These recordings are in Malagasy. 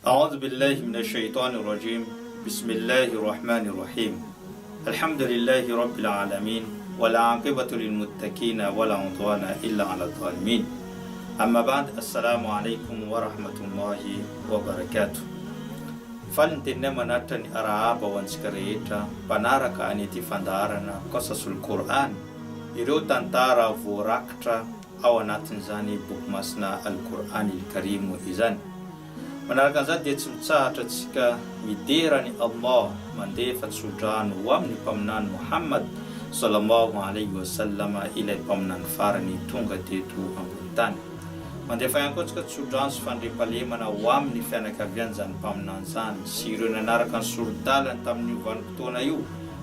أعوذ بالله من الشيطان الرجيم بسم الله الرحمن الرحيم الحمد لله رب العالمين والعاقبة للمتقين ولا عدوان إلا على الظالمين أما بعد السلام عليكم ورحمة الله وبركاته Faly ny teninay manatitra ny arahaba ho antsika rehetra mpanaraka an'ity fandaharana Qasasul Qur'an, ireo tantara voarakitra ao anatin'izany boky masina Al-Qur'an Il-Karim izany. Manaraka an'izany dia tsy mitsahatra antsika midera an'i Allah mandefa tsodrano ho amin'ny Mpaminany Muhammad Sallallahu Alaihi Wasallam ilay Mpaminany farany tonga teto ambony tany. Mandefa ihany koa antsika tsodrano sy fandriampahalemana ho amin'ny fianakavian'izany Mpaminany izany sy ireo nanaraka ny sori-dalany tamin'io vanim-potoana io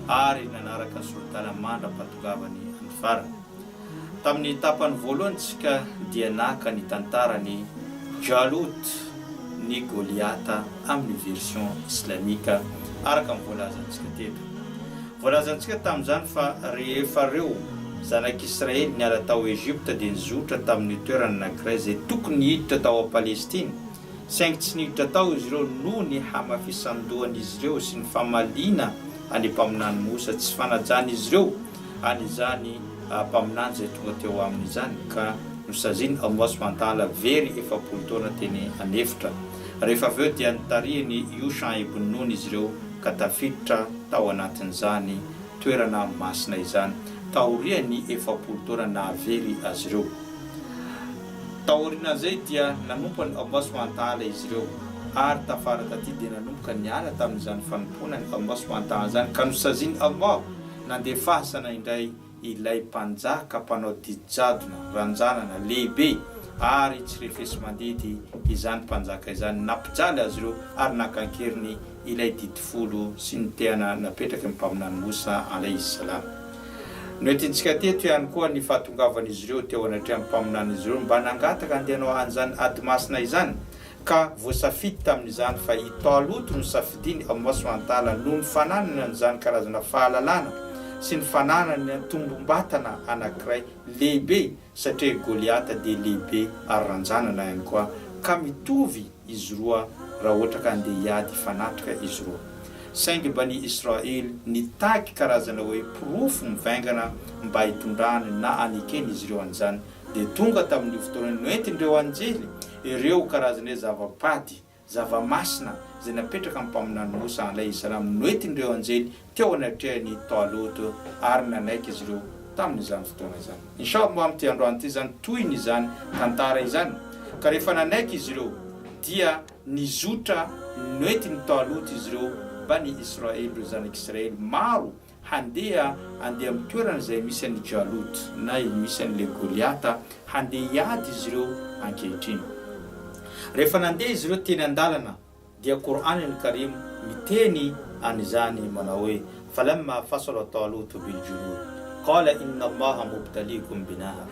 ary nanaraka ny sori-dalany mandra-pahatongavany amin'ny farany. Tamin'ny tapany voalohany tsika dia naka ny tantaran'i Jalout ny Goliata amin'ny version islamika araka ny voalazantsika teto. Voalazantsika tamin'izany fa rehefa reo zanak'Israely niala tao Egypta dia nizotra tamin'ny toerana anankiray izay tokony hiditra tao Palestina saingy tsy niditra tao izy ireo noho ny hamafisan-dohan'izy ireo sy ny famaliana an'i Mpaminany Mosa tsy fanajan'izy ireo an'izany Mpaminany izay tonga teo aminy izany ka nosazian'i Allah subhanahu wa ta'ala very 40 taona teny an'efitra. Rehefa avy eo dia notarihin'i Yusha ibn Nun izy ireo ka tafiditra tao anatin'izany toerana masina izany taorian'ny 40 taona nahavery azy ireo. Taorian'izay dia nanompo an'i Allah subhanahu wa ta'ala izy ireo ary tafara taty dia nanomboka niala tamin'izany fanompoana an'i Allah subhanahu wa ta'ala izany ka nosazian'i Allah nandefasana indray ilay mpanjaka mpanao didy jadona, ranjanana, lehibe ary tsy refesi-mandidy izany mpanjaka izany nampijaly azy ireo ary naka an-keriny ilay didy folo sy ny tehana napetraky ny Mpaminany Mosa alaihi salam. Noentintsika teto ihany koa ny fahatongavan'izy ireo teo anatrehan'ny Mpaminanin'izy ireo mba nangataka andeha hanao an'izany ady masina izany ka voasafidy tamin'izany fa i Talut no safidiany Allah subhanahu wa ta'ala noho ny fananany an'izany karazana fahalalana sy ny fananany tombom-batana anankiray lehibe satria i Goliata dia lehibe ary ranjanana ihany koa ka mitovy izy roa raha ohatra ka andeha hiady hifanatrika izy roa. Saingy Bani Israel nitaky karazana hoe porofo mivaingana mba hitondrany na haneken'izy ireo an'izany dia tonga tamin'io fotoana io noentin'ireo anjely ireo karazana hoe zava-pady, zava-masina izay napetraka amin'ny Mpaminany Mosa alaihi salam noentin'ireo anjely teo anatrehan'i Talut ary nanaiky izy ireo tamin'izany fotoana izany. Inshallah amin'ity androany ity izany tohiny izany tantara izany ka rehefa nanaiky izy ireo dia nizotra noentin'i Talut izy ireo Bani Israel ireo zanak'Israely maro handeha handeha amin'ny toerana izay misy an'i Jalut na misy an'ilay Goliata handeha hiady izy ireo ankehitriny. Rehefa nandeha izy ireo teny an-dalana dia Qur'an al-Karim miteny an'izany manao hoe, Falamma fasala Talutu bil-junud, qala inna Allaha mubtalikum binahar.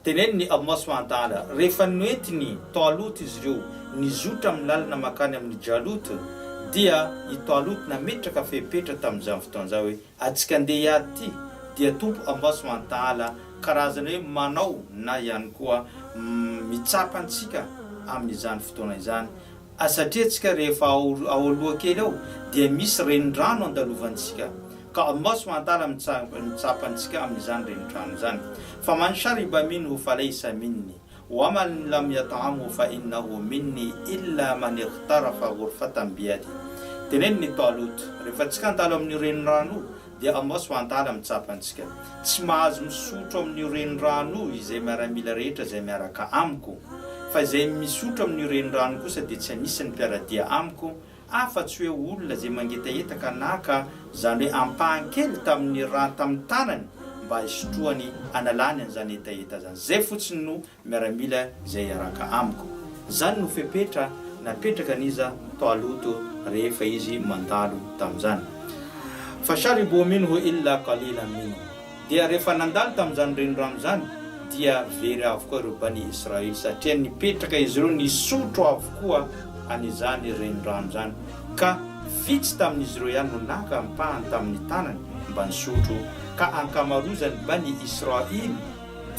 Tenenin'i Allah subhanahu wa ta'ala, rehefa noentin'i Talut izy ireo nizotra amin'ny lalana mankany amin'i Jalut, dia i Talut nametraka fepetra tamin'izany fotoana izany hoe, Antsika andeha hiady ity, dia Tompo Allah subhanahu wa ta'ala karazana hoe manao na ihany koa mitsapa antsika amin'izany fotoana izany, Satria tsika rehefa ao ao aloha kely ao dia misy renirano andalovantsika ka Allah subhanahu wa ta'ala mitsapa antsika amin'izany renirano izany. Faman shariba minhu falaysa minni waman lam yat'amhu fa innahu minni illa man ightarafa ghurfatan biyadi. Tenenin'i Talut, rehefa tsika handalo amin'io renirano io dia Allah subhanahu wa ta'ala mitsapa antsika. Tsy mahazo misotro amin'io renirano io izay miaramila rehetra izay miaraka amiko. Fa izay misotro amin'io renirano kosa dia tsy anisan'ny mpiara-dia amiko, afa-tsy hoe olona izay mangetaheta ka naka izany hoe ampahany kely tamin'ny rà tamin'ny tanany mba hisotroany hanalany an'izany hetaheta izany. Izay fotsiny no miaramila izay hiaraka amiko. Izany no fepetra napetraka an'iza Talut rehefa izy mandalo tamin'izany. Fasharibu minhu illa qalilan minhum. Dia rehefa nandalo tamin'izany renirano izany dia very avokoa ireo Bani Israel satria nipetraka izy ireo nisotro avokoa an'izany renirano izany ka vitsy tamin'izy ireo ihany no naka ampahany tamin'ny tanany mba nisotro ka ankamarozan'ny Bani Israel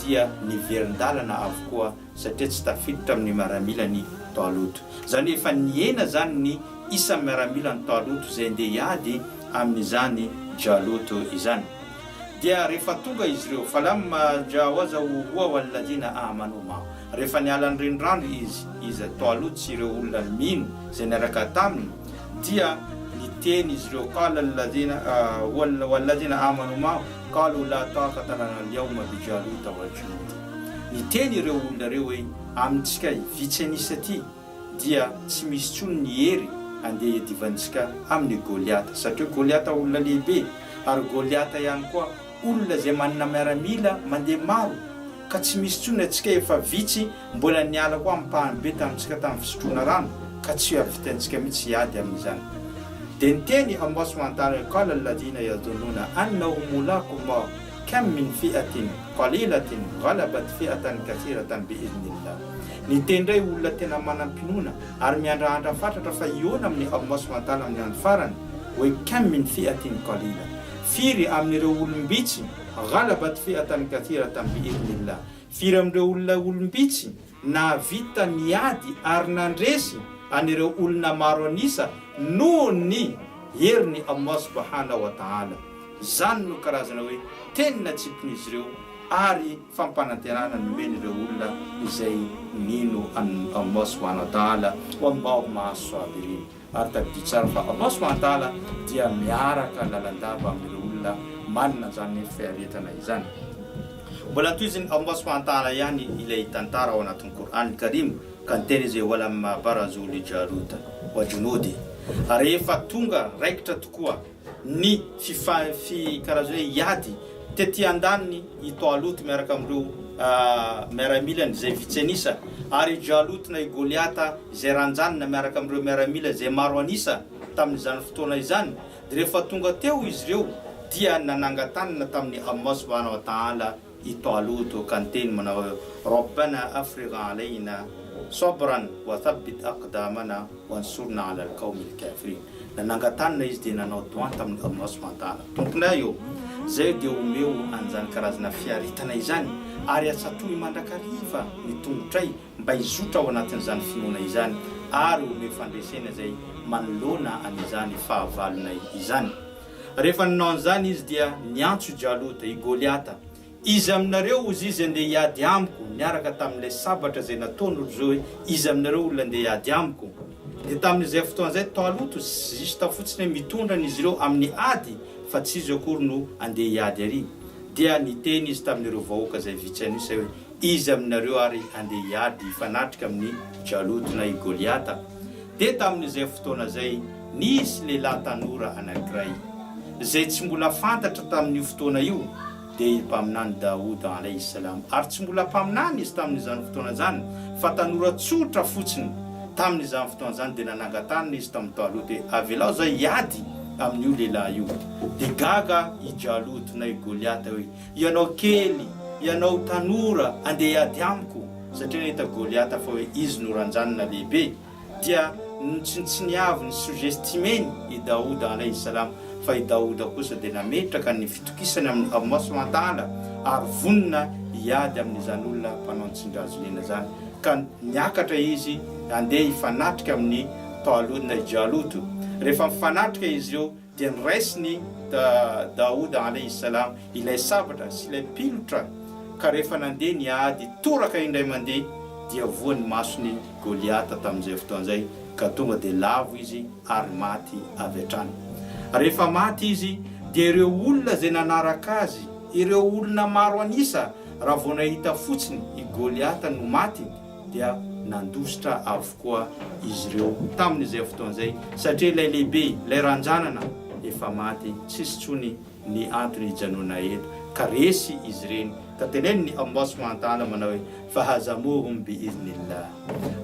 dia niverin-dalana avokoa. satria tsy tafiditra amin'ny miaramilan'i Talut. Izany hoe efa nihena izany ny isan'ny miaramilan'i Talut izay andeha hiady amin'izany Jalut izany. Dia rehefa tonga izy ireo, falamma jawazahu huwa walladhina amanu ma'ahu, rehefa niala ny renirano izy, iza, Talut sy ireo olona mino izay niaraka taminy, dia niteny izy ireo, qala alladhina, walladhina amanu ma'ahu, qalu la taqata lana al-yawma bi Jaluta wa junudi. Niteny ireo olona ireo hoe, Amintsika vitsy an'isa ity, dia tsy misy intsony ny hery andeha hiadivantsika amin'i Goliata, satria Goliata olona lehibe, ary Goliata ihany koa olona izay manana miaramila mandeha maro, ka tsy misy intsony antsika efa vitsy mbola niala koa ampahany be tamintsika tamin'ny fisotroana rano, ka tsy havitantsika mihitsy hiady amin'izany. Dia niteny Allah subhanahu wa ta'ala hoe, Qala alladhina yadhunnuna annahum mulaqu Allah, kam min fi'atin qalilatin ghalabat fi'atan kathiratan bi'idhnillah. Niteny indray olona tena manam-pinoana ary miandrahandra fatratra fa hihaona amin'i Allah subhanahu wa ta'ala amin'ny andro farany, hoe kam min fi'atin qalila, firy amin'ireo olom-bitsy, ghalabat fi'atan kathiratan bi'idhnillah, firy amin'ireo olona olom-bitsy nahavita niady ary nandresy an'ireo olona maro an'isa noho ny herin'i Allah subhanahu wa ta'ala. Izany no karazana hoe teny natsipin'izy ireo ary fampanantenana nomeny ireo olona izay nino an'i Allah subhanahu wa ta'ala, Wallahu ma'as sabirin. Ary tadidio tsara fa Allah subhanahu wa ta'ala dia miaraka lalandava amin'ireo olona manana izany fiaretana izany. Mbola tohizin'i Allah subhanahu wa ta'ala ihany ilay tantara ao anatin'ny Qur'an Karim ka niteny izy hoe, Walamma barazu li Jaluta wa junudi. Rehefa tonga raikitra tokoa ny fifa fi karazana hoe hiady tety andaniny i Talut miaraka amin'ireo miaramilany izay vitsy an'isa, ary i Jalut na i Goliata izay ranjanina miaraka amin'ireo miaramila izay maro an'isa tamin'izany fotoana izany, dia rehefa tonga teo izy ireo dia nanangan-tanana tamin'i Allah subhanahu wa ta'ala i Talut ka niteny manao hoe, Rabbana afrigh alayna sabran wa thabbit aqdamana wansurna ala al-qawmil kafirin. Nanangan-tanana izy dia nanao doan tamin'i Allah subhanahu wa ta'ala, Tomponay ô, izay dia omeo an'izany karazana fiaretana izany ary atsatohy mandrakariva ny tongotray mba hizotra ao anatin'izany finoana izany ary omeo fandresena izay manoloana an'izany fahavalonay izany. Rehefa nanao an'izany izy dia niantso i Jalota, i Goliata, Iza aminareo hozy izy andeha hiady amiko, niaraka tamin'ilay sabatra izay nataony ry zao hoe, Iza aminareo olona andeha hiady amiko? Dia tamin'izay fotoana izay Taloto juste fotsiny hoe mitondra an'izy ireo amin'ny ady fa tsy izy akory no andeha hiady ary. Dia niteny izy tamin'ireo vahoaka izay vitsy an'isa hoe, Iza aminareo ary andeha hiady hifanatrika amin'i Jalot na i Goliata? Dia tamin'izay fotoana izay, nisy lehilahy tanora anankiray, izay tsy mbola fantatra tamin'io fotoana io, dia i Mpaminany Daoud alaihi salam, ary tsy mbola mpaminany izy tamin'izany fotoana izany, fa tanora tsotra fotsiny. Tamin'izany fotoana izany dia nanangan-tanana izy tamin'i Talut hoe, Avelao izaho hiady amin'io lehilahy io. Dia gaga i Jalut na i Goliata hoe, Ianao kely, ianao tanora, andeha hiady amiko? Satria nahita Goliata fa hoe izy no ranjanina lehibe, dia notsinontsiniaviny, sous-estimeny, i Daoda alaihi salam, fa i Daoda kosa dia nametraka ny fitokisany amin'i Allah subhanahu wa ta'ala ary vonona hiady amin'izany olona mpanao ny tsindrazolena izany, ka niakatra izy handeha hifanatrika amin'i Talut na i Jalut. Rehefa nifanatrika izy ireo, Dia noraisin'i Daoud alaihi salam ilay sabatra sy ilay pilotra, ka rehefa nandeha niady toraka indray mandeha dia voa ny mason'i Goliata tamin'izay fotoana izay, ka tonga dia lavo izy ary maty avy hatrany. Rehefa maty izy dia ireo olona izay nanaraka azy, ireo olona maro an'isa, raha vao nahita fotsiny i Goliata no maty, dia nandositra avokoa izy ireo tamin'izay fotoana izay, satria ilay lehibe, ilay ranjanana, efa maty, tsisy intsony ny antony hijanona eto, ka resy izy ireny, ka tenenin'i Allah subhanahu wa ta'ala manao hoe, Fahazamuhum bi'iznillah,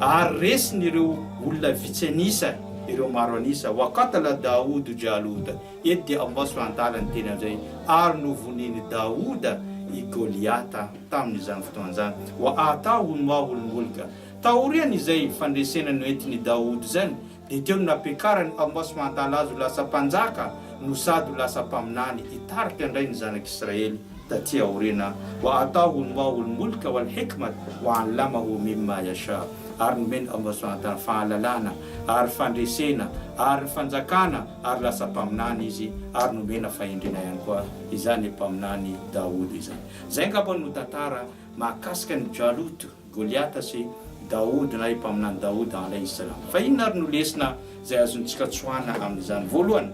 ary resiny ireo olona vitsy an'isa, ireo maro an'isa, wa qatala Daoudu Jalouta, eto dia Allah subhanahu wa ta'ala niteny amin'izay, ary novonoin'i Daouda i Goliata. tamin' izany fotoana izany, wa aatahu Allahu al-mulka. Taorian' izay fandresena noentin' i Daoud izany, dia teo no nampiakaran' Allah subhanahu wa ta'ala azy ho lasa mpanjaka no sady ho lasa mpaminany hitarika indray ny zanak' Israely taty aoriana, Wa ataahu Allahu al-mulka wal-hikmat wa 'allamahu mimma yasha, ary nomeny Allah subhanahu wa ta'ala fahalalana ary fandresena ary fanjakana ary lasa mpaminany izy ary nomena fahendrena ihany koa izany mpaminany Daoud izany. Izay angamba no tantara mahakasika an'i Jalut. Goliata sy Daoud na i Mpaminany Daoud alaihi salam. Fa inona ary no lesona izay azontsika tsoahana amin'izany? Voalohany,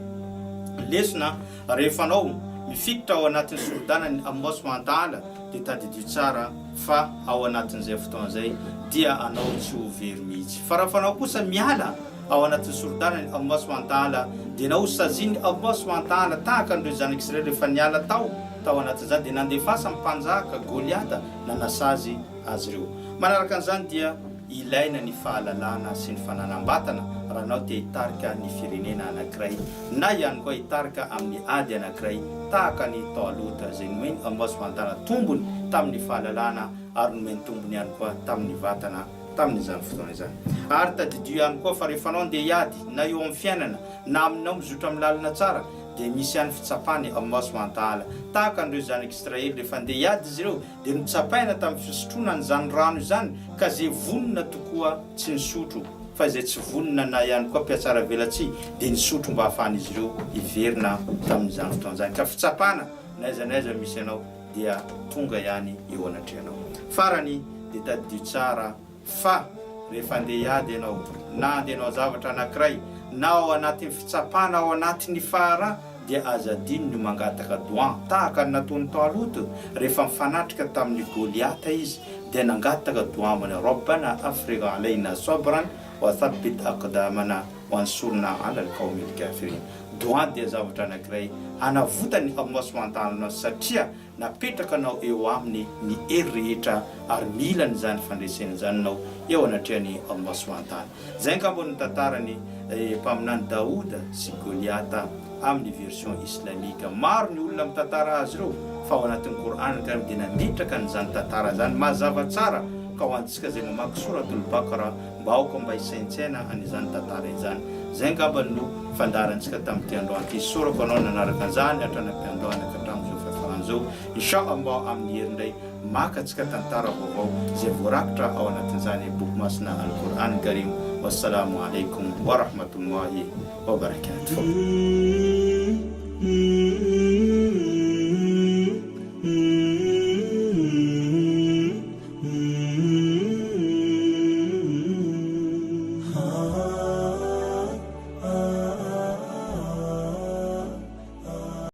lesona, rehefa anao mifikitra ao anatin'ny sorodanan'i Allah subhanahu wa ta'ala dia tadidio tsara fa ao anatin'izay fotoana izay dia anao tsy ho very mihitsy. Fa raha anao kosa miala ao anatin'ny sorodanan'i Allah subhanahu wa ta'ala dia anao ho sazian'i Allah subhanahu wa ta'ala tahaka an'ireo zanak'Israely rehefa niala tao tao anatin'izany dia nandefasany mpanjaka, Goliata, nanasazy azy ireo. Manaraka an'izany dia ilaina ny fahalalana sy ny fananam-batana raha anao te hitarika ny firenena anankiray na ihany koa hitarika amin'ny ady anankiray tahaka an'i Talut izay nomen'i Allah subhanahu wa ta'ala tombony tamin'ny fahalalana ary nomeny tombony ihany koa tamin'ny vatana tamin'izany fotoana izany. Ary tadidio ihany koa fa rehefa anao andeha hiady na eo amin'ny fiainana na aminao mizotra amin'ny lalana tsara dia misy ihany fitsapan'i Allah subhanahu wa ta'ala tahaka an'ireo zanak'Israely rehefa andeha hiady izy ireo dia notsapaina tamin'ny fisotroana an'izany rano izany ka izay vonona tokoa tsy nisotro fa izay tsy vonona na ihany koa mpihatsaravelatsihy dia nisotro mba hahafahan'izy ireo hiverina tamin'izany fotoana izany ka fitsapana n'aiza n'aiza misy anao dia tonga ihany eo anatrehanao. Farany dia tadidio tsara Fa rehefa andeha hiady ianao, na andeha hanao zavatra anankiray, na ao anatin'ny fitsapana ao anatin'ny fahara, dia aza adino ny mangataka doan, tahaka ny nataon'i Talut, rehefa nifanatrika tamin'i Goliata izy, dia nangataka doan aminy, Rabbana afrigh alayna sabran wa thabbit aqdamana wansurna ala al-qawmil kafirin. Doan dia zavatra anankiray hanavotan'i Allah subhanahu wa ta'ala anao, satria Napetraka anao eo aminy ny hery rehetra ary mila an'izany fandresena izany anao eo anatrehan'i Allah subhanahu wa ta'ala. Izay angamba no tantaran'i Mpaminany Daoud sy Goliata amin'ny version islamique. Maro ny olona mitantara azy ireo fa ao anatin'ny Qur'an al-Karim dia nametraka an'izany tantara izany mazava tsara ka ho antsika izay mamaky Souratul Baqarah Mba aoka mba hisaintsaina an'izany tantara izany. Izay angamba no fandaharantsika tamin'ity androany ity. Isaorako anao nanaraka an'izany hatrany am-piandohana ka hatramin'izao fiafarana izao. Insha Allah amin'ny hery indray maka antsika tantara vaovao izay voarakitra ao anatin'izany boky masina Al-Qur'an Karim. Wassalamu alaikum wa rahmatullahi wa barakatuh.